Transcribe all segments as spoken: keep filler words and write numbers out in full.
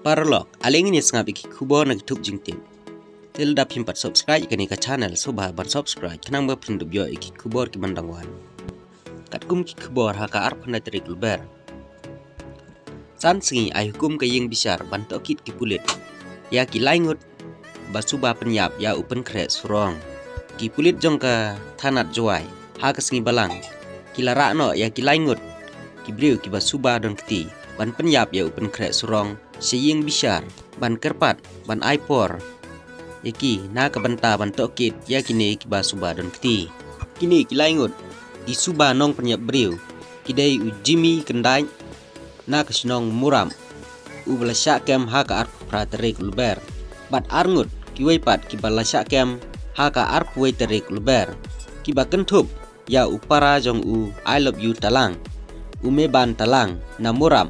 Paralok, ale ngin ïa sngap ïa ki khubor na ki thup jingtip. Te lada phim pat subscribe ïa kane ka channel, sngewbha ban subscribe khnang ba phin dup ïoh ïa ki khubor ki ban dang wan. Katkum ki khubor ha ka arphew khyndai tarik Lber, san sngi ai hukum ka ïing bishar ban tohkit ki pulit ïa ki lai ngut ba suba pynïap ïa u pynkhreh surong. Ki pulit jong ka thanat Jowai ha ka sngi Balang ki la rah noh ïa ki lai ngut ki briew kiba suba don kti ban pynïap ïa u pynkhreh surong sha ïing bishar ban kyrpad ban ai por ïa ki na ka bynta ban tohkit ïa kine kiba suba don kti. Kine ki lai ngut ki suba nongpynïap briew ki dei u Jimmy Kyndait na ka shnong Murap, uba la shah kem ha ka arphew phra tarik Lber, bad ar ngut kiwei pat kiba la shah kem ha ka arphew wei tarik Lber, kiba kynthup ïa u para jong u I Love You Talang, u Meban Talang na Murap,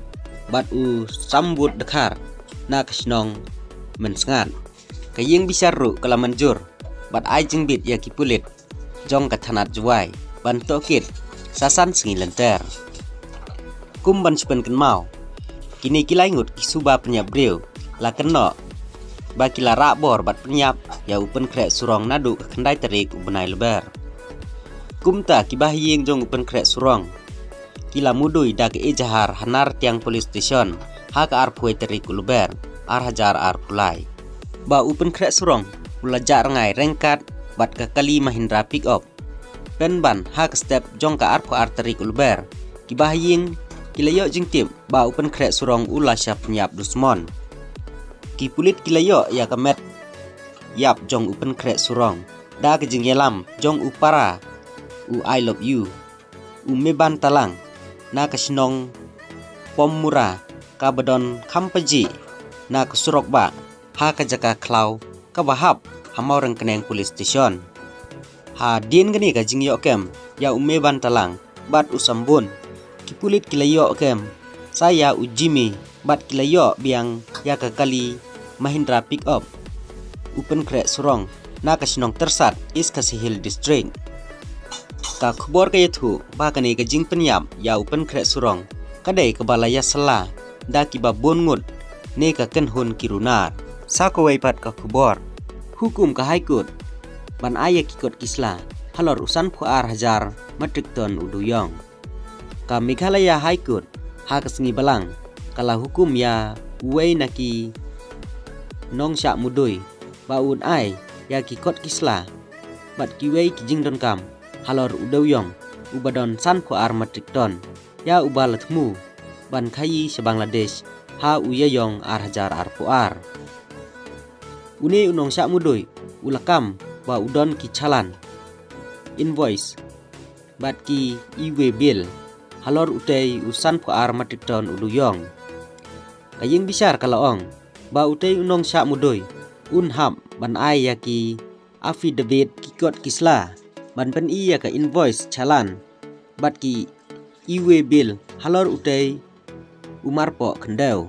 bad u Sambut Dkhar na ka shnong Mynsngat. Ka ïing bishar ruh ka la mynjur bad ai jingbit ïa ki pulit jong ka thanat Jowai ban tohkit sa san sngi lynter. Kum ban shu pynkynmaw, kine ki lai ngut ki suba pynïap briew la kynnoh ba ki la rah bor bad pynïap ïa u pynkhreh surong naduh ka khyndai tarik u bnai Lber. Kumta kiba ha ïing jong u pynkhreh surong ki la mudui da ka ejahar ha Nartiang Police Station ha ka arphew wei tarik u Lber, ar hajar arphew lai, ba u pynkhreh surong u la jah rngai ryngkat bad ka kali Mahindra pickup. Pynban ha ka step jong ka arphew ar tarik u Lber, kiba ha ïing ki la ïoh jingtip ba u pynkhreh surong u la shah pynïap dusmon. Ki pulit ki la ïoh ïa ka met ïap jong u pynkhreh surong da ka jingïalam jong u para u I Love You, u Meban Talang na ka shnong Pommura, kaba don kham pajih na ka surok bah ha ka jaka khlaw kaba hap ha Mawryngkneng Police Station. Hadien kane ka jingïoh kem ïa u Meban Talang bad u Sambun, ki pulit ki la ïoh kem sa ïa u Jimmy bad ki la ïoh biang ïa ka kali Mahindra pickup u pynkhreh surong na ka shnong Tyrsad, East Khasi Hills District. Ka khubor ka ïathuh ba kane ka jingpynïap ïa u pynkhreh surong ka dei kaba la ïasylla da kiba bun ngut ne ka kynhun ki runar. Sa kawei pat ka khubor, hukum ka High Court ban ai ïa ki kot ki sla halor u sanphew ar hajar metric ton u dewïong. Ka Meghalaya High Court ha ka sngi Balang ka la hukum ïa uwei na ki nongshah mudui ba un ai ïa ki kot ki sla bad kiwei ki jingdonkam halor u dewïong uba don sanphew ar metric ton, ïa uba la thmu ban khaïi sha Bangladesh ha u Ïaïong ar hajar arphew ar. Une u nongshah mudui u la kam ba u don ki challan, invoice bad ki e-way bill halor utei u sanphew ar metric ton u dewïong. Ka ïing bishar ka la ong ba utei u nongshah mudui un hap ban ai ïa ki affidavit, ki kot ki sla ban pyni ïa ka invoice, challan bad ki e-way bill halor utei u marpoh khyndew.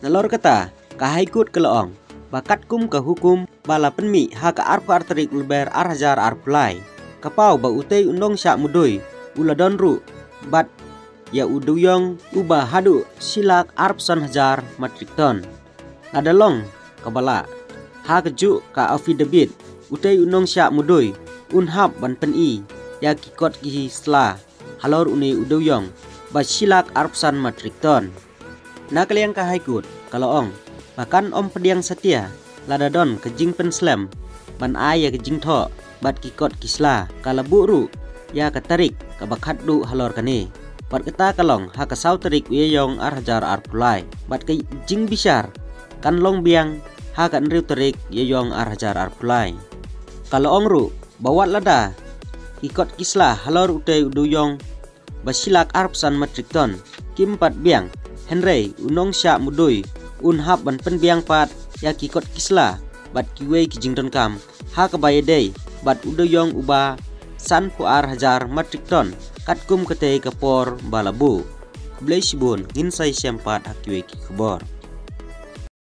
Nalor kata, ka High Court ka la ong ba katkum ka hukum ba la pynmih ha ka arphew ar tarik Lber ar hajar arphew lai, ka paw ba utei u nongshah mudui u la don ruh bad ïa u dewïong uba haduh shi lak arphew san hajar metric ton. Lada long kaba lah, ha kajuh ka affidavit, utei u nongshah mudui un hap ban pyni ïa ki kot ki sla halor une u dewïong ba shi lak arphew san metric ton. Na ka liang ka High Court ka la ong ba kan ym pdiang satia lada don ka jingpynslem ban ai ïa ka jingthoh bad ki kot ki sla. Ka la buh ruh ïa ka tarik kaba khatduh halor kane, bad kata ka long ha ka saw tarik u Ïaïong ar hajar arphew lai, bad ka jingbishar kan long biang ha ka hynriew tarik Ïaïong ar hajar arphew lai. Ka la ong ruh ba wat lada ki kot ki sla halor utei u dewïong ba shi lak arphew san metric ton kim pat biang, hynrei u nongshah mudui un hap ban pynbiang pat ïa ki kot ki sla bad kiwei ki jingdonkam ha kaba ïadei bad u dewïong uba sanphew ar hajar metric ton katkum katei ka por ba la buh. Khublei shibun, ngin sa ïashem pat ha kiwei ki khubor.